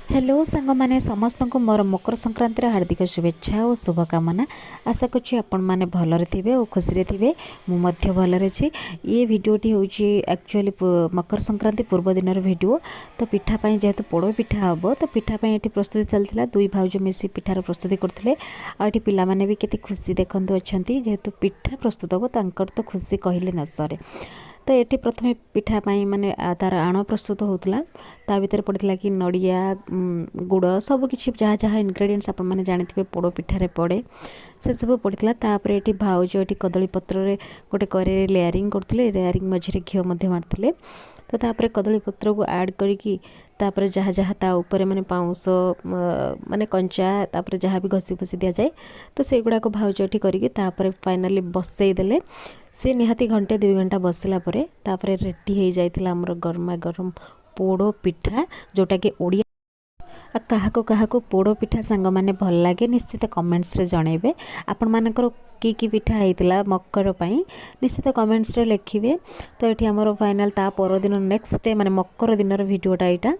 Hello ସାଙ୍ଗମାନେ, ସମସ୍ତଙ୍କୁ ମୋର ମକର ସଂକ୍ରାନ୍ତିର ହାର୍ଦ୍ଦିକ ଶୁଭେଚ୍ଛା ଓ ଶୁଭକାମନା। ଆଶା କରୁଛି ଆପଣମାନେ ଭଲରେ ଥିବେ ଓ ଖୁସିରେ ଥିବେ। ମୁଁ ମଧ୍ୟ ଭଲରେ ଅଛି। ଇଏ ଭିଡ଼ିଓଟି ହେଉଛି ଆକ୍ଚୁଆଲି ମକର ସଂକ୍ରାନ୍ତି ପୂର୍ବ ଦିନର ଭିଡ଼ିଓ। ତ ପିଠା ପାଇଁ, ଯେହେତୁ ପୋଡ଼ ପିଠା ହେବ, ତ ପିଠା ପାଇଁ ଏଠି ପ୍ରସ୍ତୁତି ଚାଲିଥିଲା। ଦୁଇ ଭାଉଜ ମିଶି ପିଠାର ପ୍ରସ୍ତୁତି କରୁଥିଲେ। ଆଉ ଏଠି ପିଲାମାନେ ବି କେତେ ଖୁସି ଦେଖନ୍ତୁ ଅଛନ୍ତି। ଯେହେତୁ ପିଠା ପ୍ରସ୍ତୁତ ହେବ, ତାଙ୍କର ତ ଖୁସି କହିଲେ ନ ସରେ। ତ ଏଠି ପ୍ରଥମେ ପିଠା ପାଇଁ ମାନେ ତାର ଆଣ ପ୍ରସ୍ତୁତ ହେଉଥିଲା। ତା ଭିତରେ ପଡ଼ିଥିଲା କି ନଡ଼ିଆ, ଗୁଡ଼, ସବୁ କିଛି ଯାହା ଯାହା ଇନଗ୍ରେଡ଼ିଏଣ୍ଟସ୍ ଆପଣମାନେ ଜାଣିଥିବେ ପୋଡ଼ ପିଠାରେ ପଡ଼େ, ସେସବୁ ପଡ଼ିଥିଲା। ତାପରେ ଏଠି ଭାଉଜ ଏଠି କଦଳୀ ପତ୍ରରେ ଗୋଟେ କରେଇରେ ଲେୟାରିଂ କରୁଥିଲେ। ଲେୟାରିଂ ମଝିରେ ଘିଅ ମଧ୍ୟ ମାରିଥିଲେ। ତ ତାପରେ କଦଳୀ ପତ୍ରକୁ ଆଡ଼୍ କରିକି ତାପରେ ଯାହା ଯାହା ତା ଉପରେ ମାନେ ପାଉଁଶ, ମାନେ କଞ୍ଚା, ତାପରେ ଯାହା ବି ଘଷି ଫସି ଦିଆଯାଏ, ତ ସେଇଗୁଡ଼ାକ ଭାଉଜ ଏଠି କରିକି ତାପରେ ଫାଇନାଲି ବସେଇ ଦେଲେ। ସେ ନିହାତି ଘଣ୍ଟେ 2 ଘଣ୍ଟା ବସିଲା ପରେ ତାପରେ ରେଡ଼ି ହେଇଯାଇଥିଲା ଆମର ଗରମା ଗରମ ପୋଡ଼ ପିଠା, ଯେଉଁଟାକି ଓଡ଼ିଆ। ଆଉ କାହାକୁ କାହାକୁ ପୋଡ଼ ପିଠା ସାଙ୍ଗମାନେ ଭଲ ଲାଗେ, ନିଶ୍ଚିତ କମେଣ୍ଟସରେ ଜଣେଇବେ। ଆପଣମାନଙ୍କର କି କି ପିଠା ହେଇଥିଲା ମକର ପାଇଁ, ନିଶ୍ଚିତ କମେଣ୍ଟସରେ ଲେଖିବେ। ତ ଏଠି ଆମର ଫାଇନାଲ୍ ତା ପରଦିନ ନେକ୍ସଟ ଡେ, ମାନେ ମକର ଦିନର ଭିଡ଼ିଓଟା ଏଇଟା।